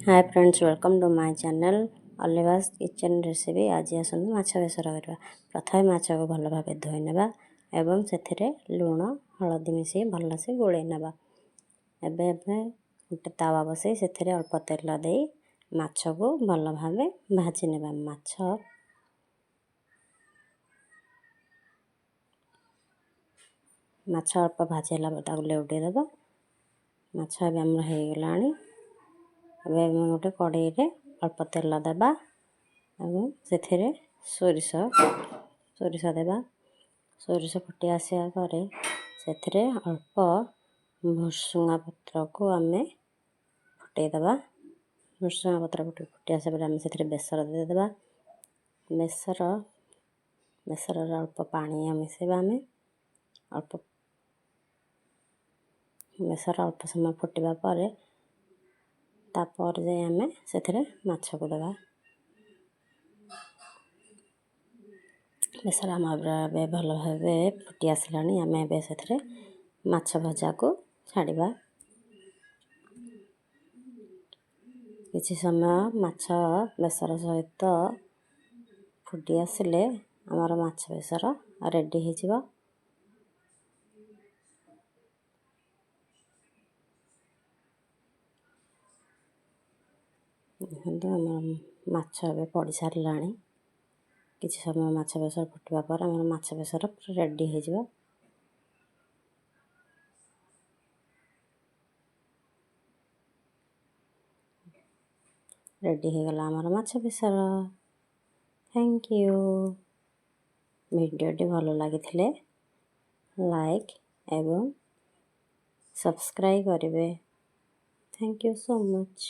Hi friends, welcome to my channel Oliva's kitchen recipe. ଆଜି ଆସନ୍ତୁ ମାଛ ବେସର କରିବା। ପ୍ରଥମେ ମାଛକୁ ଭଲ ଭାବେ ଧୋଇ ନେବା ଏବଂ ସେଥିରେ ଲୁଣ ହଳଦୀ ମିଶାଇ ଭଲସେ ଗୋଳେଇ ନେବା। ଏବେ ଏବେ ଗୋଟେ ତାୱା ବସାଇ ସେଥିରେ ଅଳ୍ପ ତେଲ ଦେଇ ମାଛକୁ ଭଲ ଭାବେ ଭାଜି ନେବା। ମାଛ ଅଳ୍ପ ଭାଜି ହେଲା ପରେ ତାକୁ ଲେଉଟେଇ ଦେବା। ମାଛ ଏବେ ଆମର ହେଇଗଲାଣି। ଏବେ ଆମେ ଗୋଟେ କଡ଼େଇରେ ଅଳ୍ପ ତେଲ ଦେବା ଏବଂ ସେଥିରେ ସୋରିଷ ଦେବା। ସୋରିଷ ଫୁଟି ଆସିବା ପରେ ସେଥିରେ ଅଳ୍ପ ଭୃସୁଙ୍ଗା ପତ୍ରକୁ ଆମେ ଫୁଟେଇ ଦେବା। ଭୃସୁଙ୍ଗା ପତ୍ର ଫୁଟି ଆସିବା ପରେ ଆମେ ସେଥିରେ ବେସର ଦେଇଦେବା। ବେସରରେ ଅଳ୍ପ ପାଣି ମିଶାଇବା। ଆମେ ଅଳ୍ପ ବେସର ଅଳ୍ପ ସମୟ ଫୁଟିବା ପରେ ତାପରେ ଯାଇ ଆମେ ସେଥିରେ ମାଛକୁ ଦେବା। ବେସର ଆମର ଏବେ ଭଲ ଭାବେ ଫୁଟି ଆସିଲାଣି। ଆମେ ଏବେ ସେଥିରେ ମାଛ ଭଜାକୁ ଛାଡ଼ିବା। କିଛି ସମୟ ମାଛ ବେସର ସହିତ ଫୁଟି ଆସିଲେ ଆମର ମାଛ ବେସର ରେଡ଼ି ହେଇଯିବ। ଦେଖନ୍ତୁ, ଆମର ମାଛ ଏବେ ପଡ଼ି ସାରିଲାଣି। କିଛି ସମୟ ମାଛ ବେସର ଫୁଟିବା ପରେ ଆମର ମାଛ ବେସର ପୁରା ରେଡ଼ି ହେଇଯିବ। ରେଡ଼ି ହେଇଗଲା ଆମର ମାଛ ବେସର। Thank you. ଭିଡ଼ିଓଟି ଭଲ ଲାଗିଥିଲେ ଲାଇକ୍ ଏବଂ ସବସ୍କ୍ରାଇବ୍ କରିବେ। Thank you so much.